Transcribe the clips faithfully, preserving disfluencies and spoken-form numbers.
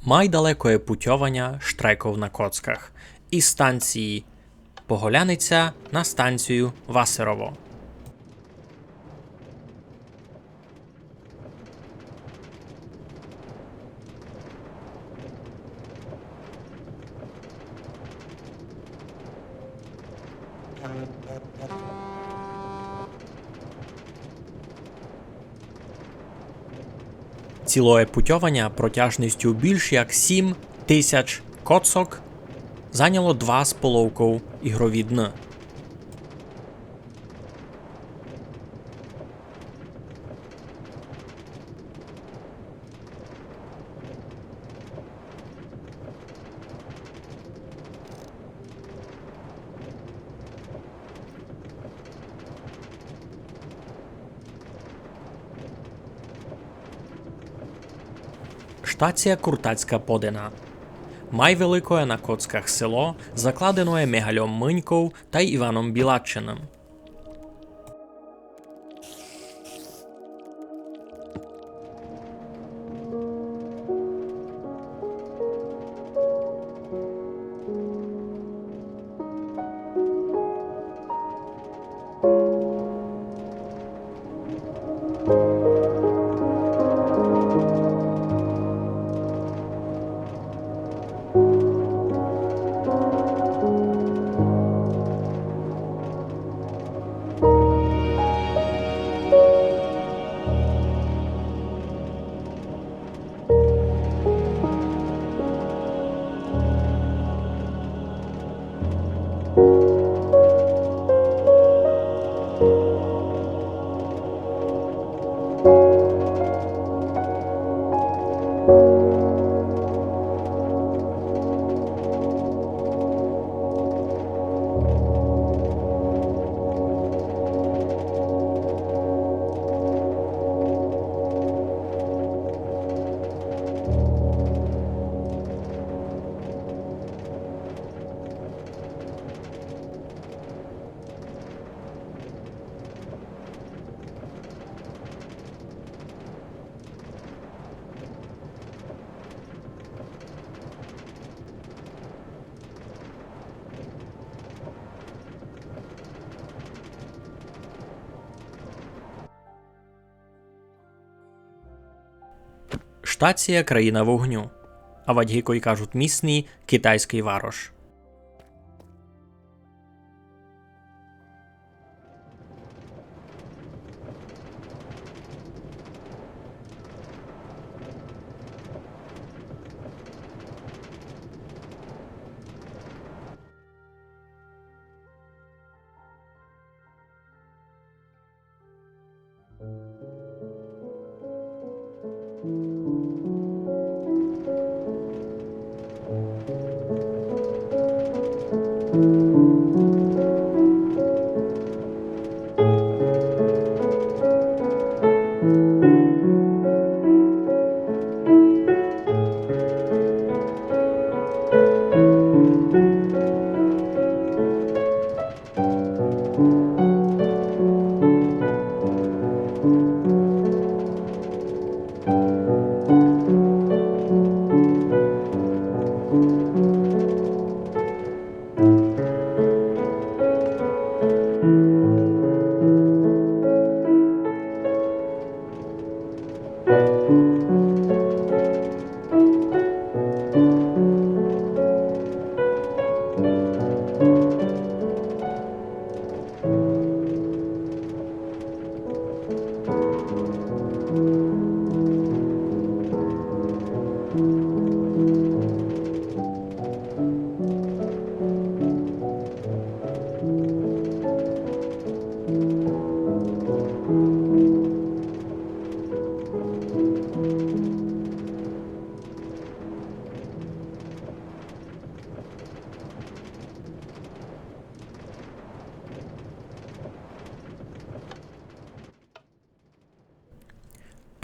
Май далекоє путьованя штреков на коцках. Из станциі Поголяниця на станцию Васерово. Цілоє путьованя протяжністю більш як сім тисяч коцок зайняло два з половков ігрові дни. Штація Куртацька Подина. Май великоє на коцках село, закладеноє Мигальом Миньков тай Іваном Білаччиным. Штація Країна вогню, авадь ги кой кажуть місні, Китайськый варош.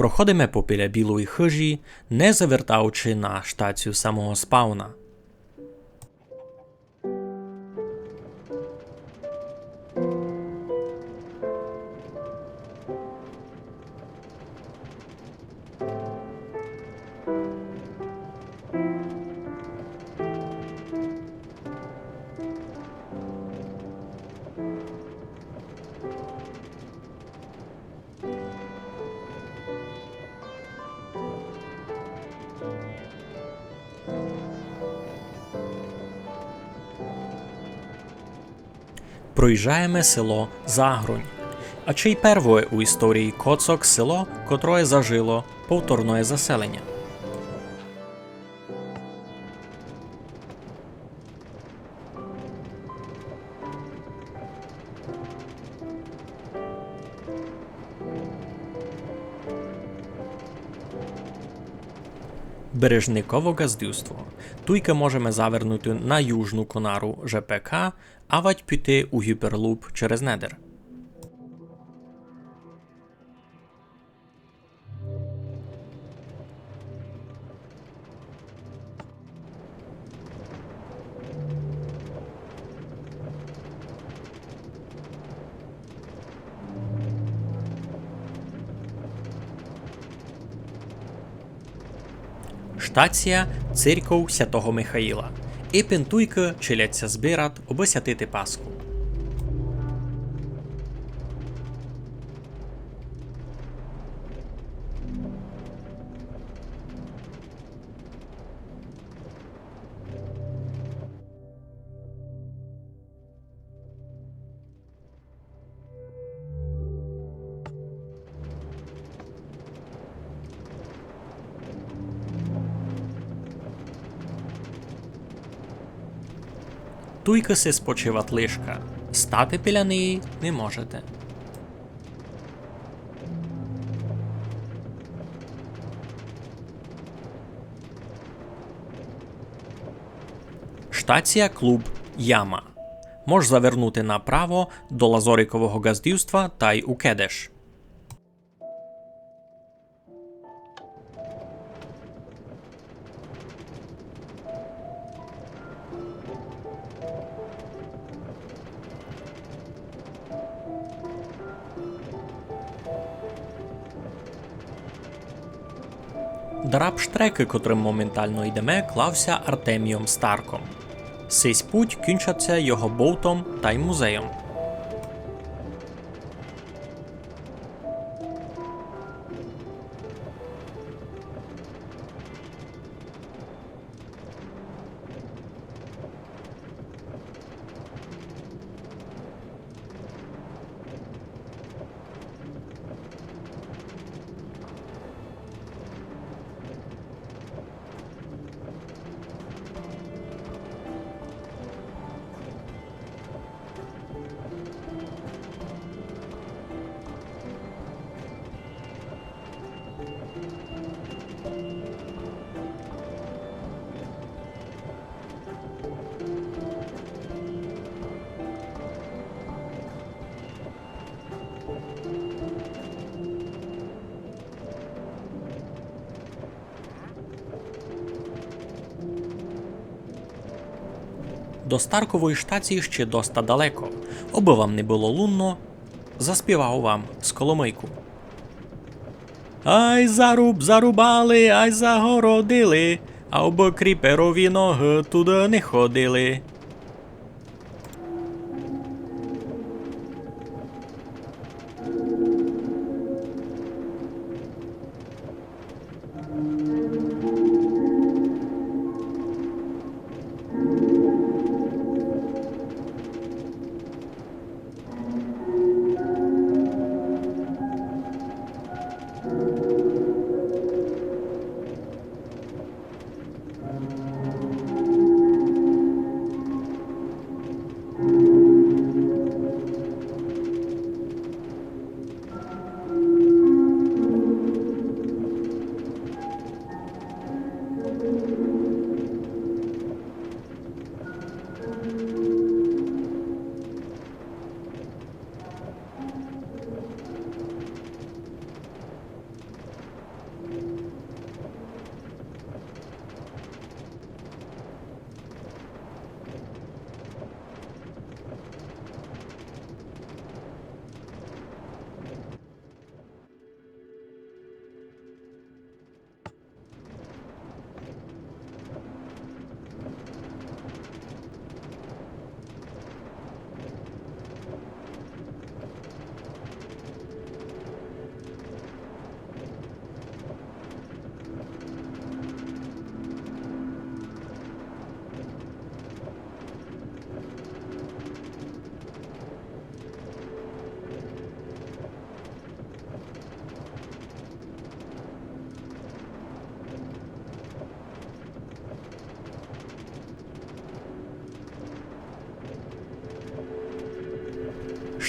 Проходиме попіля Білої хыжі, не завертаючи на штацію самого спавна. Проїжджаєме село Загрунь. А чи й первоє у історії Коцок село, котроє зажило повторноє заселеня. Бережниково ґаздівство. Туйка можеме завернути на южну конару Ж П К, авадь піти у гіперлуп через недер. Штація — церьков святого Михаїла. Ипен туйкы челядь ся збират, обы святити Пасху. Туйкы си спочиват лишка, стати біля неї не можете. Штація — клуб Яма. Мож завернути направо до Лазорикового ґаздівства тай у Кедеш. Драп штрекы, котрым моментално йдеме, клав ся Артемійом Старком. Сись путь кінчат ся його бовтом тай музейом. До Старкової штації ще доста далеко. Обы вам не было лунно, заспівав вам сколомыйку. Ай заруб-, зарубали, ай загородили, а обы кріперові ногы туды не ходили.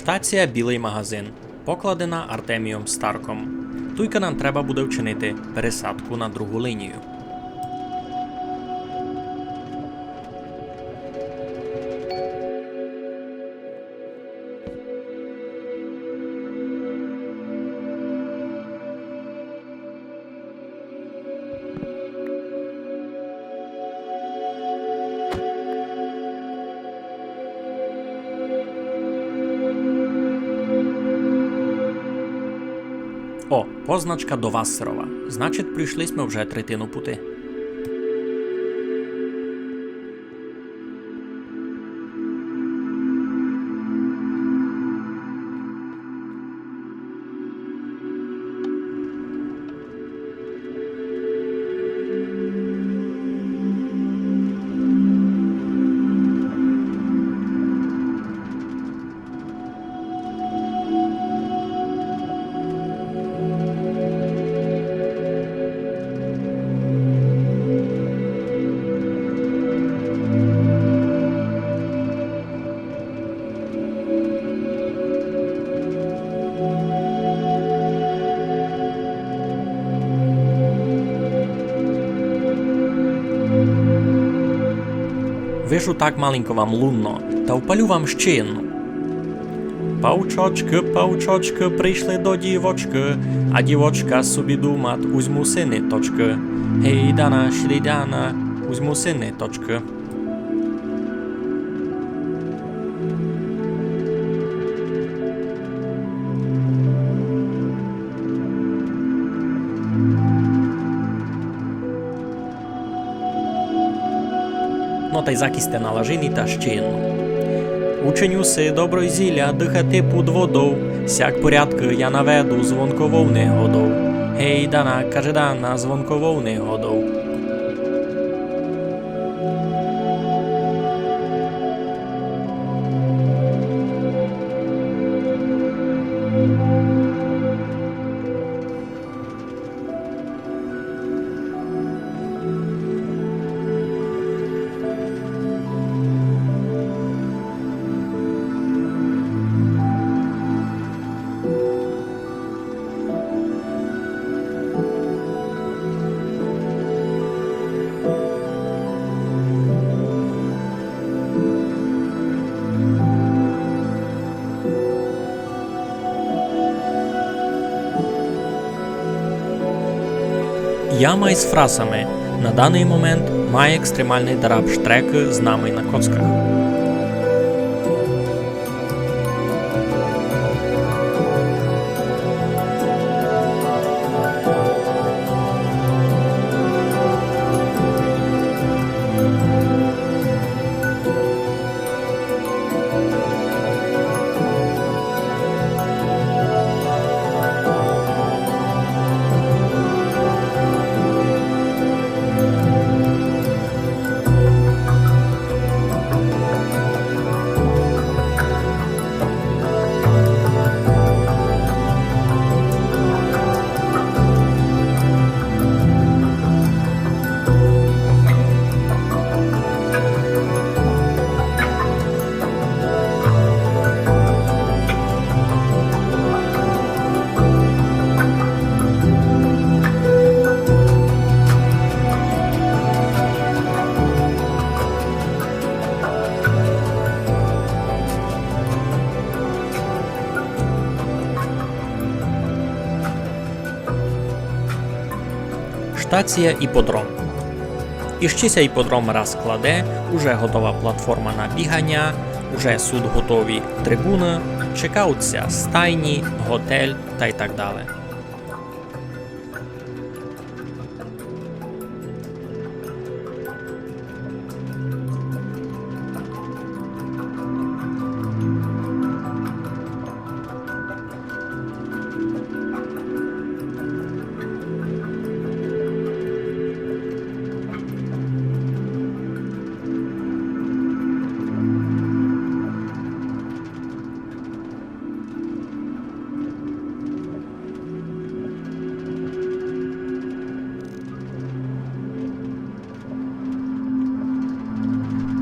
Штація Білый магазин, покладена Артемієм Старком. Туйка нам треба буде вчинити пересадку на другу лінію. О, позначка до Вассерова. Значить, пройшли сьме вже третину пути. Вижу, так маленько вам лунно, та впалю вам ще єдну. Павчочкы, павчочкы, прийшли до дівочкы, а дівочка собі думат: узьму си ниточкы. Гей, дана, шли, дана, узьму си ниточкы. Но тай закы сьте налажені, та ще єдну. Учиню си доброй зіля, дыхати під водов, сяк порядкы я наведу, звонковов негодов. Гей, дана, каже дана, звонковов негодов. Яма из фрасами. На даный момент май екстремалный драп штрекы з нами на коцках. Штація іподром. Іщи ся іподром раз кладе, уже готова платформа на біганя, уже сут готові трибуны, чекають ся стайні, готель тай так дале.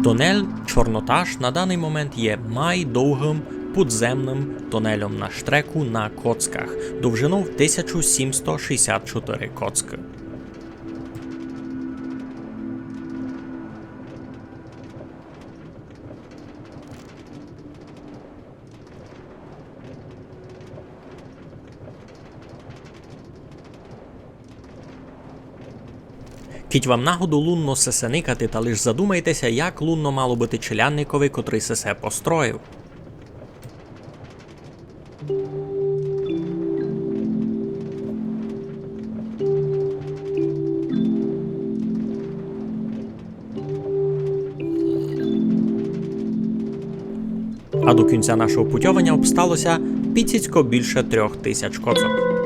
Тунель Чорноташ на даный момент є май довгым пудземным тунельом на штреку на коцках, довжинов тисячу сімсто шістдесят чотыри коцкы. Кідь вам нагодов лунно сесе никати, та лиш задумайте ся, як лунно мало быти челядникови, котрый сесе построїв. А до кінця нашого путьованя обстало ся піціцько більше трьох тисяч коцок.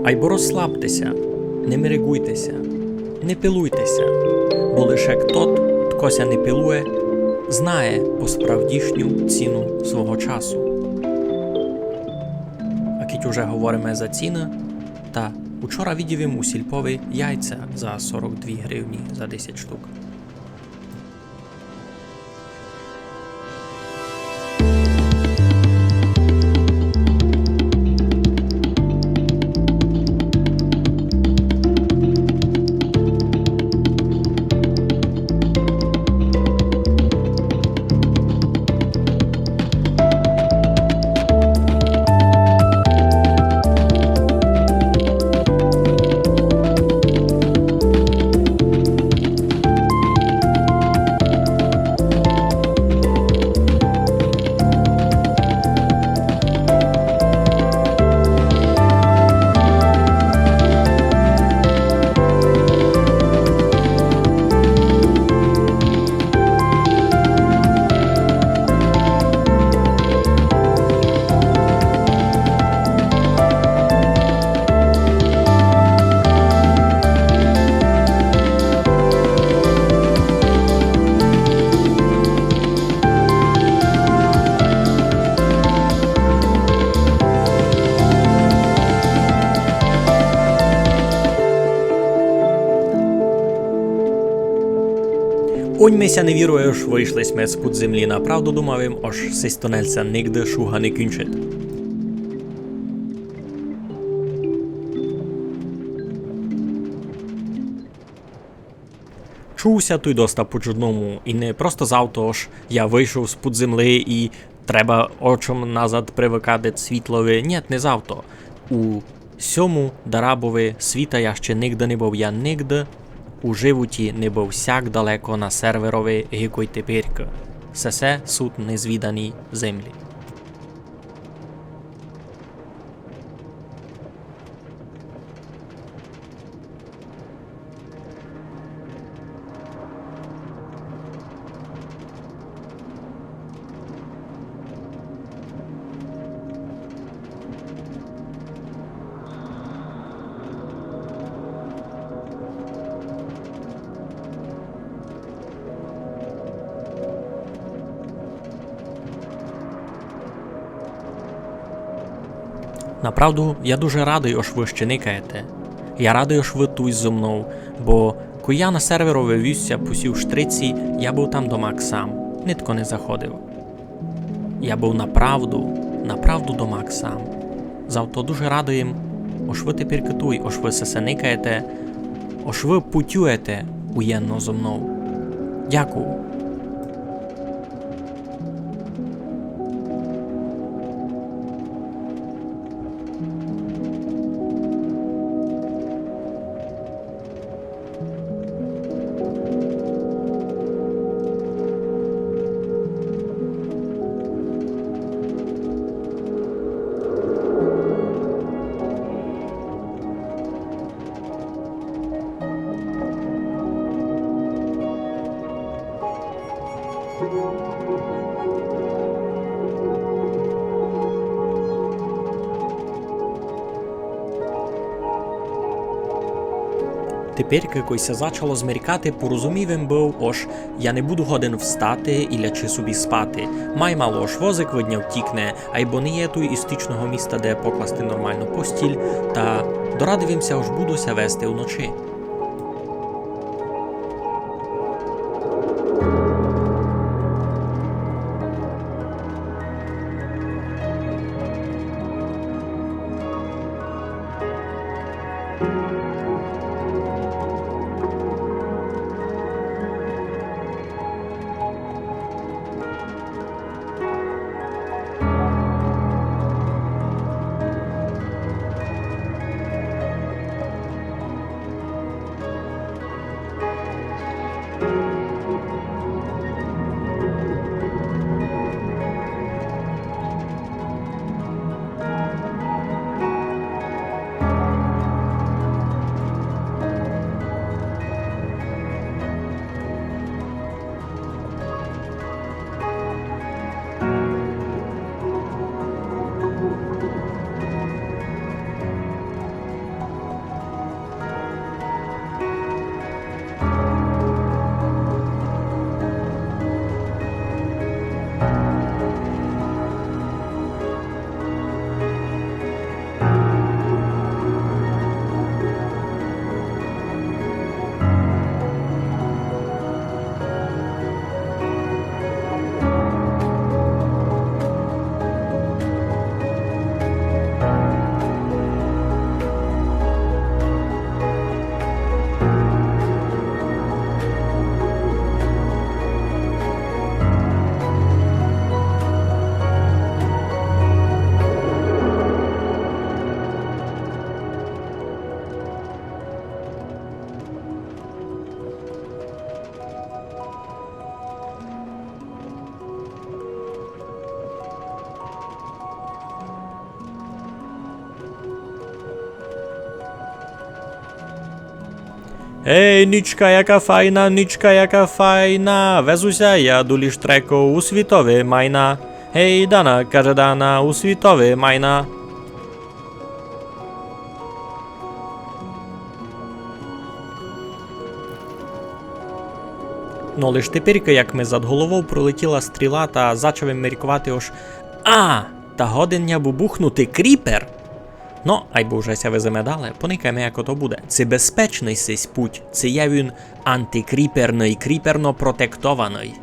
Айбо розслабте ся, не мерегуйте ся, не пилуйте ся, бо лише тот, тко ся не пилує, знає посправдішню ціну свого часу. А кідь уже говориме за ціны, та учора видїв им у сільпови яйця за сорок дві гривні за десять штук. Онь ми ся не вірує, ож вышли сьме з-пуд землї. Направду думав им, ож сись тунель ся нигде шуга не кінчить. Чув ся туй доста по-чудному, і не просто завто, ож я вышов з-пуд землї і треба очом назад привыкати світлови. Нєт, не завто. У сьому дарабови світа я ще нигде не быв. Я нигде у животі не быв сяк далеко на серверови, ги кой теперькы. Сесе сут незвідані землї. Направду, я дуже радый, ож вы ще никаєте. Я радый, ож вы туй зо мнов, бо кой я на серверови віз ся по сій штрици, я быв там домак сам, нитко не заходив. Я быв направду, направду домак сам. Завто дуже радый им, Ож вы теперь туй, ож вы сесе никаєте, ож вы путюєте уєдно зо мнов. Дякую. Теперь, кой ся зачало змеркати, порозумів им быв, ож я не буду годен встати і лячи собі спати. Май мало ож возик видня втікне, айбо не є туй істичного міста, де покласти нормалну постіль, та дорадив им ся, ож буду ся вести уночи. Гей, нічка, яка файна, нічка, яка файна, везу ся я до ліштреку у світови майна. Гей, Дана, каже Дана, у світови майна. Но лиш теперь, як ми зад головов пролетіла стріла, та зачав им міркувати, ож: «А, та годен ня бубухнути кріпер!» Но, айбо вже ся веземе дале, поникаєме, як ото буде. Ци безпечный сись путь, ци є він антикріперный, кріперно протектованый.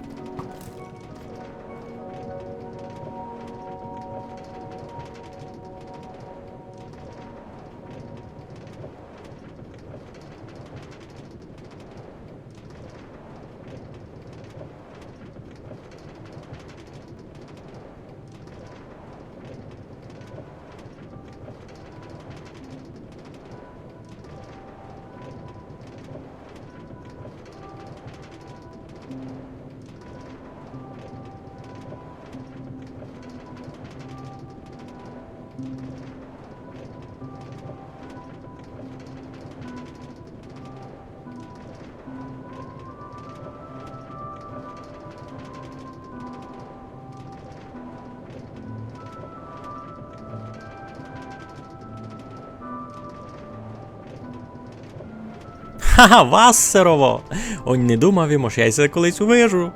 Ха-ха, вассерово! Онь не думав им, ож я ся колись увижу.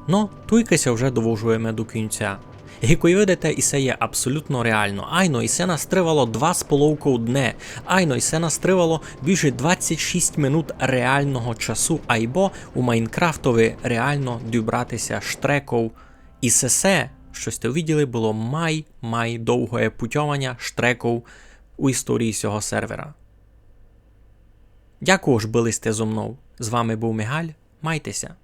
Но, туйкы ся вже довожуєме до кінця. Як вы видите, исе є абсолютно реално. Айно, исе нас тривало два з половков дне. Айно, исе нас тривало більше двадцять шість минут реалного часу, айбо у Майнкрафтови реално добрати ся штреков. И сесе, што сьте увиділи, было май, май довгоє путьованя штреков у історії сього сервера. Дякую, ож были сьте зо мнов. З вами быв Мигаль. Майте ся.